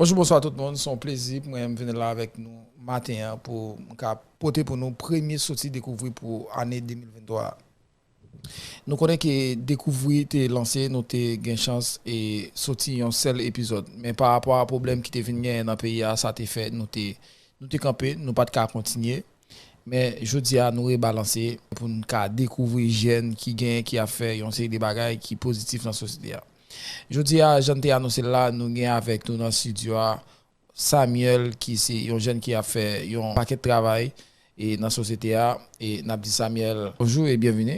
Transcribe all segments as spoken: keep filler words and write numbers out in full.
Bonjou, bonswa tout moun. Se yon plezi pou mwen vin la avèk nou maten an pou m ka pote pou nou premye soti Dekouvri pou ane de mil venntwa a. Nou konnen ke Dekouvri te lanse, nou te gen chans e soti yon sèl epizòd. Men pa rapò a pwoblèm ki te vin genyen nan peyi a, sa te fè nou te, nou te kanpe, nou pa t ka kontinye. Men jodi a, nou rebalanse pou n ka dekouvri jèn ki genyen, ki ap fè yon seri de bagay ki pozitif nan sosyete a. Jodi a, jan n te anonse l la, nou gen avèk nou nan estidyo a Samuel, ki se yon jèn ki ap fè yon pakèt travay e nan sosyete a. E n ap di Samuel, bonjou e byenvini.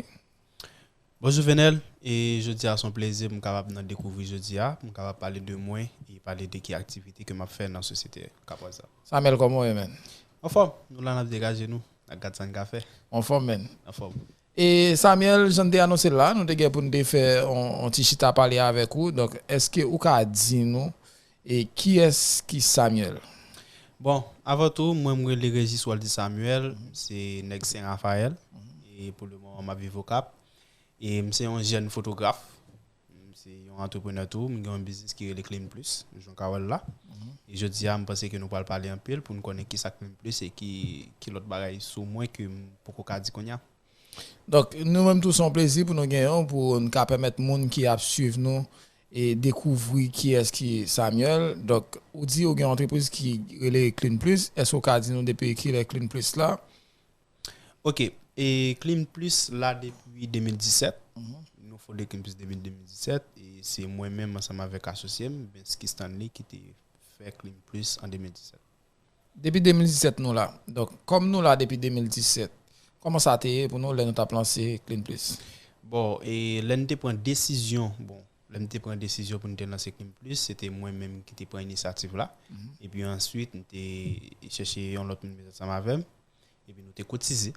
Bonjou Venel, e jodi a se yon plezi pou m kapab nan Dekouvri jodi a, pou m kapab pale de mwen e pale de ki aktivite ke m ap fè nan sosyete Kapwaz la. Samuel, kòman w ye, menn? Anfòm, nou la n ap degaje nou, n ap gad sa n ka fè. Anfòm, menn. Anfòm. E Samuel, jan n te anonse l la, nou te gen pou n te fè yon, yon ti chita pale avèk ou. Donk, èske ou ka di nou e kiyès ki Samuel? Bon, avan tou, mwen m rele Régis Waldy Samuel, m se nèg Sen Rafayèl, e pou le moman m ap viv Okap. E m se yon jèn fotograf, m se yon antreprenè tou, m gen yon biznis ki rele Clean Plus, jan w ka wè l la. E jodi a, m panse ke nou pral pale anpil pou n konnen kisa Clean Plus e ki, ki lòt bagay sou mwen ke m poko ka di kounye a. Donk, nou menm tou se yon plezi pou nou genyen w, pou n ka pèmèt moun ki ap swiv nou e dekouvri kiyès ki Samuel. Donk, ou di ou gen yon antrepriz ki rele Clean Plus. Èske ou ka di nou depi kilè Clean Plus la? Ok, e Clean Plus la depi de mil disèt. Nou fonde Clean Plus depi de mil disèt, e se mwen menm ansanm avèk asosye m, Bensky Stanley, ki te fè Clean Plus an de mil disèt. Depi de mil disèt nou la. Donk, kòm nou la depi de mil disèt, kòman sa te ye pou nou lè nou t ap lanse Clean Plus? Bon, e lè n te pran desizyon, bon, lè n te pran desizyon pou n te lanse Clean Plus, se te mwen menm ki te pran inisyativ la. Epi answit, m te chèche yon lòt moun met ansanm avè m. Epi nou te kotize.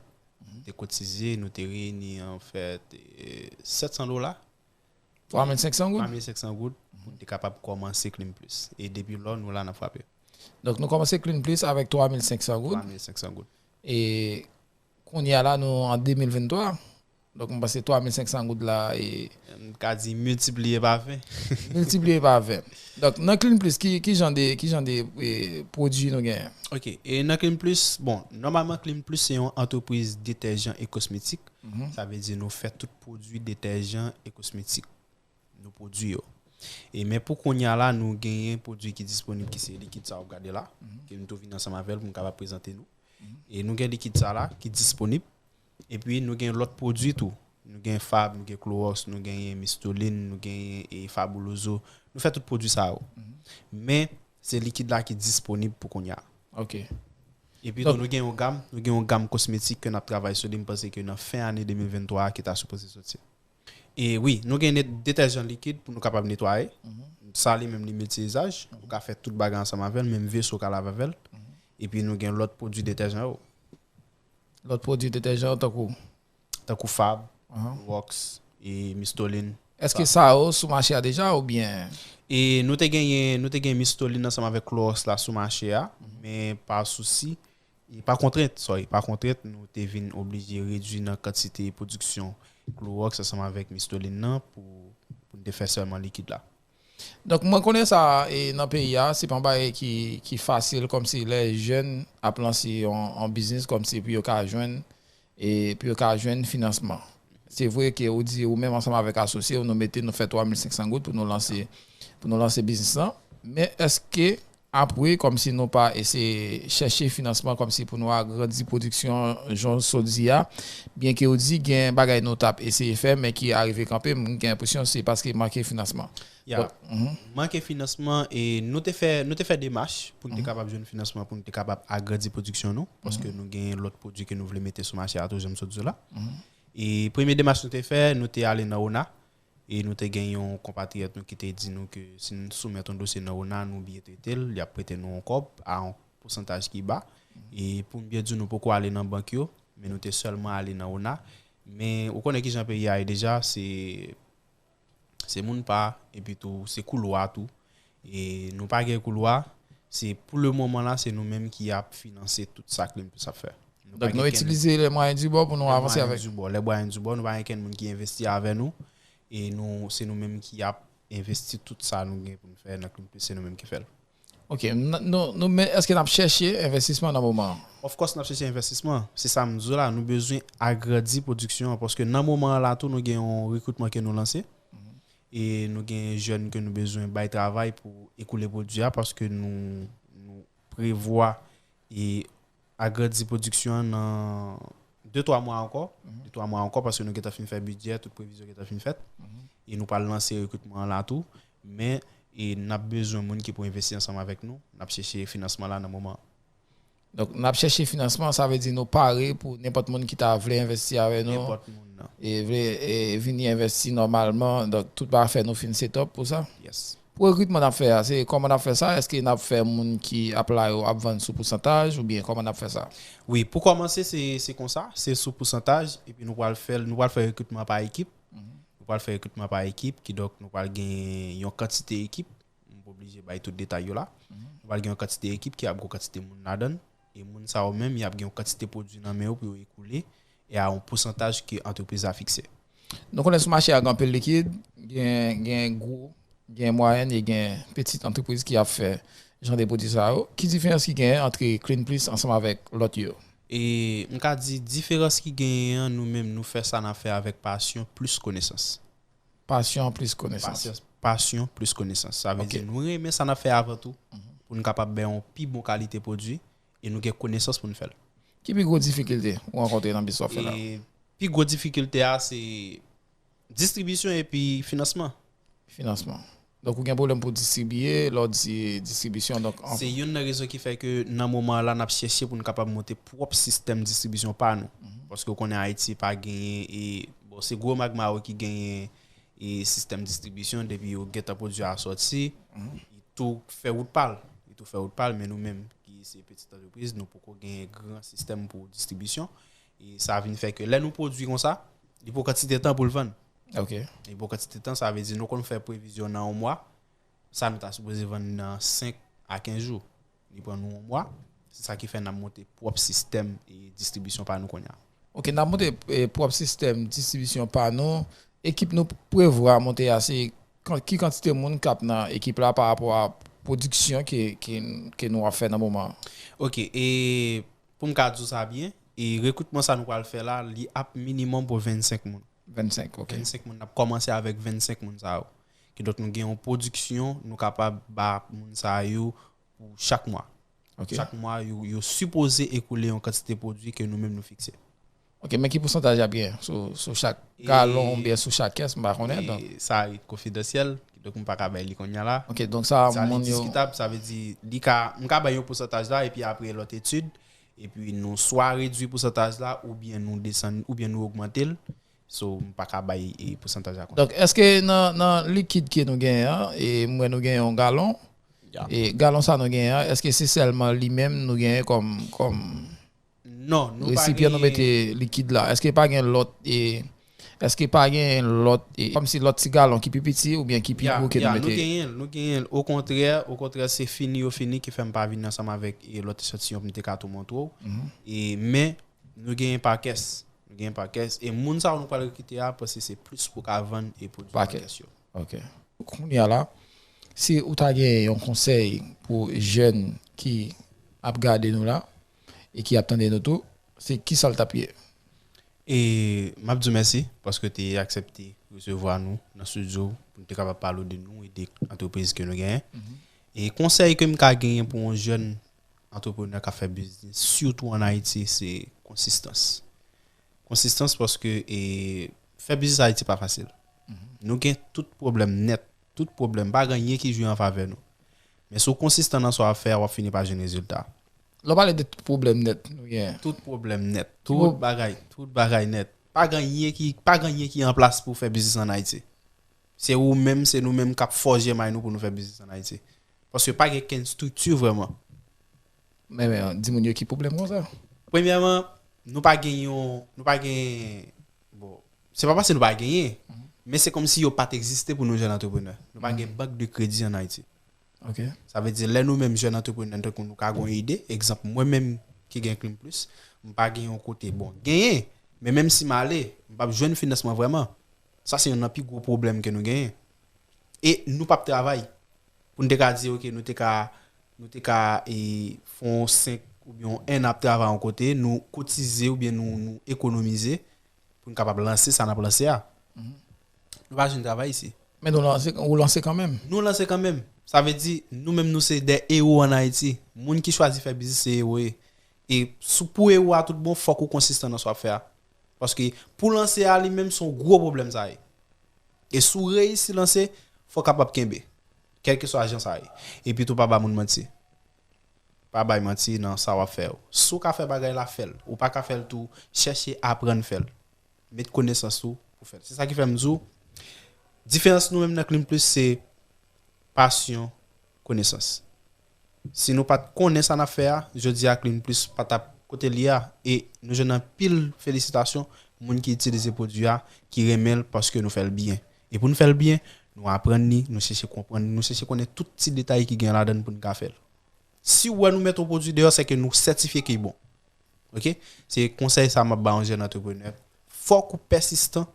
Nou te kotize, nou te reyini, anfèt, e, sèt san dola. Twa mil senk san goud? Twa mil senk san goud pou n te kapab kòmanse Clean Plus. E depi lò, nou la n ap frape. Donk, nou kòmanse Clean Plus avèk twa mil senk san goud. Twa mil senk san goud. E kounye a la, nou an de mil venntwa. Donk, m panse twa mil senk san goud la, e. M ka di miltipliye pa ven. Miltipliye pa ven. Donk, nan Clean Plus, ki, ki jan de, ki jan de e, pwodui nou genyen? Ok, e nan Clean Plus, bon, nòmalman, Clean Plus se yon antrepriz detèjan e kosmetik. Sa vle di nou fè tout pwodui detèjan e kosmetik. Nou pwodui yo. E men pou kounye a la, nou genyen pwodui ki disponib, ki se likid sa w ap gade la, ke m tou vin ansanm avè l pou m kapab prezante nou. E nou gen likid sa la ki disponib. Epi nou gen lòt pwodui tou. Nou gen Fab, nou gen Clorox, nou genyen Mistolin, nou genyen e, Fabuloso. Nou fè tout pwodui sa yo. Men, se likid la ki disponib pou kounye a. Ok. Epi tou, nou gen yon gam, nou gen yon gam kosmetik ke n ap travay sou li, m panse ke nan fen ane de mil venntwa a ki ta sipoze soti. E wi, nou gen net, detèjan likid pou nou kapab netwaye. Sa li menm li milti izaj, ou ka fè tout bagay ansanm avè l, menm veso w ka lave avè l. Epi nou gen lòt pwodui detèjan yo. Lòt pwodui detèjan yo tankou? Tankou Fab, Wox, e Mistolin. Èske sa yo sou mache a deja oubyen? E nou te genyen, nou te gen Mistolin ansanm avèk Clorox la sou mache a, men pa sousi, e pa kontrent, sorry, pa kontrent, nou te vin oblije redui nan kantite pwodiksyon Clorox ansanm avèk Mistolin nan pou, pou n te fè sèlman likid la. Donk, mwen konnen sa e, nan peyi a, se pa yon bagay ki, ki fasil, kòmsi lè jèn ap lanse yon, yon biznis, kòmsi pou yo ka jwenn, e, pou yo ka jwenn finansman. Se vre ke ou di ou menm ansanm avèk asosye w, nou mete, nou fè twa mil senk san goud pou nou lanse, pou nou lanse biznis lan. Men èske apre, kòmsi nou pa eseye chèche finansman, kòmsi pou nou agrandi pwodiksyon, jan w sot di a, byenke ou di gen bagay nou t ap eseye fè, men ki arive kanpe, m gen enpresyon se paske manke finansman. Ya. Manke finansman, e nou te fè, nou te fè demach pou n te kapab jwenn finansman, pou n te kapab agrandi pwodiksyon nou, paske nou gen lòt pwodui ke nou vle mete sou mache a tou, jan m sot di w la. E premye demach nou te fè, nou te ale nan ona, e nou te gen yon konpatriyòt nou ki te di nou ke si n soumèt yon dosye nan ona, nou byen trete l, y ap prete nou yon kòb a yon pousantaj ki ba. E pou m byen di w, nou poko ale nan bank yo, men nou te sèlman ale nan ona. Men ou konnen kijan peyi a ye deja, se se moun pa, epi tou, se koulwa tou. E nou pa gen koulwa, se pou le moman la, se nou menm ki ap finanse tout sa Clean Plus ap fè. Donk nou itilize lè mwayen di bò pou nou avanse avèk. Lè mwayen di bò, lè mwayen di bò, nou pa gen kenn moun ki envesti avè nou. E nou, se nou menm ki ap envesti tout sa nou gen pou n fè nan Clean Plus, se nou menm ki fè l. Ok, n- nou, nou, men èske n ap chèche envestisman nan moman an? Of course, n ap chèche envestisman. Se sa m di w la, nou bezwen agrandi pwodiksyon an. Paske nan moman an la tou, nou gen yon rekritman ke nou lanse. E nou gen jèn ke nou bezwen bay travay pou ekoule pwodui a, paske nou, nou prevwa e agrandi pwodiksyon an nan de twa mwa ankò. De twa mwa ankò, paske nou gentan fin fè bidjè, tout previzyon gentan fin fèt. E nou pral lanse rekritman an la tou. Men e n ap bezwen moun ki pou envesti ansanm avèk nou. N ap chèche finansman la nan moman an. Donk, n ap chèche finansman, sa vle di nou pare pou nenpòt moun ki ta vle envesti avè nou. Nenpòt moun nan. E vle e vini envesti nòmalman. Donk, tout bagay fè nou fin set up pou sa. Yes. Pou rekritman n ap fè a, se kòman n ap fè sa? Èske n ap fè moun ki ap la yo ap vann sou pousantaj oubyen kòman n ap fè sa? Wi, pou kòmanse, se se konsa, se sou pousantaj, epi nou pral fè, nou pral fè rekritman pa ekip. Nou pral fè rekritman pa ekip, kidonk nou pral gen yon kantite ekip. M pa oblije bay tout detay yo la. Nou pral gen yon kantite ekip ki ap gen yon kantite moun ladan l. E moun sa yo menm, y ap gen yon kantite pwodui nan men yo pou yo ekoule e a yon pousantaj ke antrepriz la fikse. Nou konnen sou mache a gen anpil likid, gen, gen gwo, gen mwayèn e gen pitit antrepriz ki ap fè jan de pwodui sa yo. Ki diferans ki genyen ant Clean Plus ansanm avèk lòt yo? E m ka di diferans ki genyen an, nou menm nou fè sa n ap fè avèk pasyon plis konesans. Pasyon plis konesans. Pasyon, pasyon plis konesans. Sa vle Ok. Di nou renmen sa n ap fè avan tou pou n kapab bay yon pi bon kalite pwodui e nou gen konesans pou n fè l. Ki pi gwo difikilte ou rankontre nan biznis w ap fè la? E pi gwo difikilte a se distribisyon epi finansman. Finansman. Donk, ou gen pwoblèm pou distribiye, lè w di distribisyon, donk an- Se youn nan rezon ki fè ke nan moman an la n ap chèche pou n kapab monte pwòp sistèm distribisyon pa nou. Paske w konnen Ayiti pa genyen e bon, se gwo magma yo ki genyen e sistèm distribisyon depi yo gentan pwodui a sòti, li tou fè wout pa l. Li tou fè wout pa l, men nou menm ki se pitit antrepriz, nou poko genyen gran sistèm pou distribisyon. E sa vin fè ke lè nou pwodui konsa, li pran kantite tan pou l vann. Ok. Li pran kantite tan, sa vle di nou konn fè previzyon nan yon mwa, sa nou ta sipoze vann nan senk a kenz jou. Li pran nou yon mwa. Se sa ki fè n ap monte pwòp sistèm e distribisyon pa nou kounye a. Ok, n ap monte e, pwòp sistèm distribisyon pa nou. Ekip nou prevwa monte a, se kan- ki kantite moun k ap nan ekip la pa rapò a pwodiksyon ke, ke, ke nou ap fè nan moman an? Ok, e pou m ka di w sa byen, e rekritman sa nou pral fè la, li ap minimòm pou vennsenk moun. Vennsenk, ok. Vennsenk moun, n ap kòmanse avèk vennsenk moun sa yo. Kidonk nou gen yon pwodiksyon, nou kapab ba moun sa yo pou chak mwa. Ok. Chak mwa, yo, yo sipoze ekoule yon kantite pwodui ke nou menm nou fikse. Ok, men ki pousantaj y ap gen sou, sou chak E- galon oubyen sou chak kès, m pa konnen. Donk, E sa rete konfidansyèl, donk m pa ka bay li kounye a la. Ok, donk sa, Sa li moun yo. Diskitab, sa vle di, li ka, m ka bay yon pousantaj la, epi apre lòt etid, epi nou swa redui pousantaj la, oubyen nou desann, oubyen nou ogmante l. So, m pa ka bay e, pousantaj la konsa. Donk, èske nan, nan likid ke nou genyen an, e m wè nou genyen yon galon, Ya. e galon sa nou genyen an, èske se sèlman li menm nou genyen kòm, kòm Non, nou pa resipyan nou genyen- mete likid la? Èske pa gen lòt, e èske pa gen lòt, e kòmsi lòt ti galon ki pi piti oubyen ki pi Ya, gwo ke ya, nou nou mete? Genyen l, nou genyen l. Okontrè, okontrè, se fini yo fini ki fè m pa vin ansanm avèk e lòt echantiyon pou m te ka tou montre w. E, men, nou genyen pa kès. Nou genyen pa kès. E moun sa yo nou pral rekrite a, paske se plis pou ka vann e pwodui Pa pa kès. kès yo. Ok. Kounye a la, si ou ta gen yon konsèy pou jèn ki ap gade nou la e ki ap tande nou tou, se ki sa l t ap ye? E m ap di w mèsi paske w te aksepte resevwa nou nan estidyo pou n te kapab pale w de nou e de antrepriz ke nou genyen. E konsèy ke m ka genyen pou yon jèn antreprenè k ap fè biznis, sitou ann Ayiti, se konsistans. Konsistans paske e, fè biznis Ayiti pa fasil. Nou gen tout pwoblèm nèt. Tout pwoblèm. Pa gen anyen ki jwe an favè nou. Men si w konsistan nan sa w ap fè a, w ap fini pa jwenn rezilta. Lè w pale de tout pwoblèm nèt nou genyen. Tout pwoblèm nèt. Bon. Tout bagay. Tout bagay nèt. Pa gen anyen ki, pa gen anyen ki an plas pou fè biznis ann Ayiti. Se ou menm, se nou menm k ap fòje may nou pou nou fè biznis ann Ayiti. Paske pa gen kenn estrikti vrèman. Men, men, di moun yo ki pwoblèm konsa. Premyèman, nou pa gen yon, nou pa gen, bon, se pa paske nou pa genyen, men se kòmsi yo pa t egziste pou nou jèn antreprenè. Nou pa gen bank de kredi ann Ayiti. Ok. Sa vle di, lè nou menm jèn antreprenè, tankou nou ka gen yon ide, egzanp, mwen menm ki gen Clean Plus, m pa gen yon kote, bon, genyen, men menm si m ale, m p ap jwenn finansman vrèman. Sa se youn nan pi gwo pwoblèm ke nou genyen. E nou p ap travay. Pou n te ka di, ok, nou te ka nou te ka e, fè yon senk oubyen yon en ap travay yon kote, nou kotize oubyen nou, nou ekonomize pou n kapab lanse sa n ap lanse a. Nou pa jwenn travay isi. Men nou lanse, ou lanse kanmenm. Nou lanse kanmenm. Sa vle di, nou menm nou se de ewo ann Ayiti. Moun ki chwazi fè biznis se ewo ye. E sou pou ewo a tout bon, fòk ou konsistan nan sa w ap fè a. Paske pou lanse a li menm se yon gwo pwoblèm sa ye. E si w reyisi lanse, fò w kapab kenbe. Kèlkeswa jan sa ye. Epi tou pa ba moun manti. Pa bay manti nan sa w ap fè yo. Si w ka fè bagay la, fè l. Ou pa ka fè l tou, chèche aprann fè l. Met konesans ou pou fè l. Se sa ki fè m di w, diferans nou menm nan Clean Plus se pasyon, konesans. Si nou pa t konnen sa n ap fè a, jodi a Clean Plus pa t ap kote l ye a. E nou jwenn anpil felisitasyon, moun ki itilize pwodui a, ki renmen l paske nou fè l byen. E pou n fè l byen, nou aprann li, nou chèche konprann, nou chèche konnen tout ti detay ki gen ladan l pou n ka fè l. Si w wè nou met yon pwodui deyò, se ke nou sètifye ke l bon. Ok? Se konsèy sa m ap ba yon jèn antreprenè. Fòk ou pèsistan,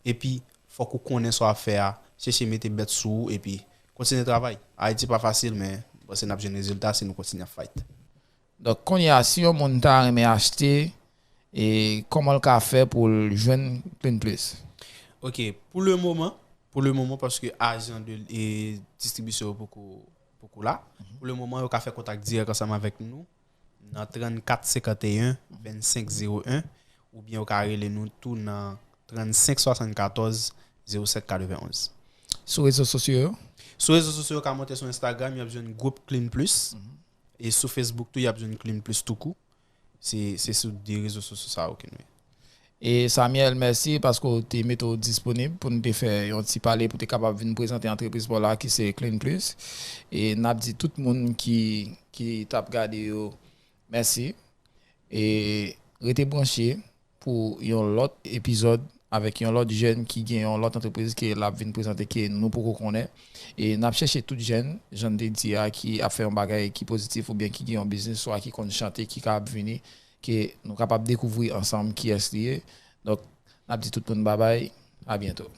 epi fòk ou konnen sa w ap fè a. Chèche mete bèt sou ou, epi kontinye travay. Ayiti pa fasil, men m panse n ap jwenn rezilta si nou kontinye ap fight. Donk, kounye a, si yon moun ta renmen achte, e kòman l ka fè pou l jwenn Clean Plus? Ok, pou le moman, pou le moman, paske ajan de e, distribisyon yo poko, poko la, pou le moman, yo ka fè kontak dirèk ansanm avèk nou nan trannkat senkanteyen vennsenk zewo en, oubyen yo ka rele nou tou nan trannsenk swasannkatòz zewo sèt katrevenonz. Sou rezo sosyo yo? Sou rezo sosyo yo ka monte sou Instagram, y ap jwenn gwoup Clean Plus. E sou Facebook tou, y ap jwenn Clean Plus toukou. Se se sou de rezo sosyo sa yo ke nou ye. E Samuel, mèsi paske w te mete w disponib pou n te fè yon ti pale pou te kapab vin prezante antrepriz pa w la ki se Clean Plus. E n ap di tout moun ki, ki t ap gade yo, mèsi. E rete branche pou yon lòt epizòd avèk yon lòt jèn ki gen yon lòt antrepriz ke l ap vin prezante ke nou poko konnen. E n ap chèche tout jèn, jan n te di a, ki ap fè yon bagay ki pozitif oubyen ki gen yon biznis, swa ki konn chante, ki ka ap vini, ke nou kapab dekouvri ansanm kiyès li ye. Donk, n ap di tout moun babay, a byento.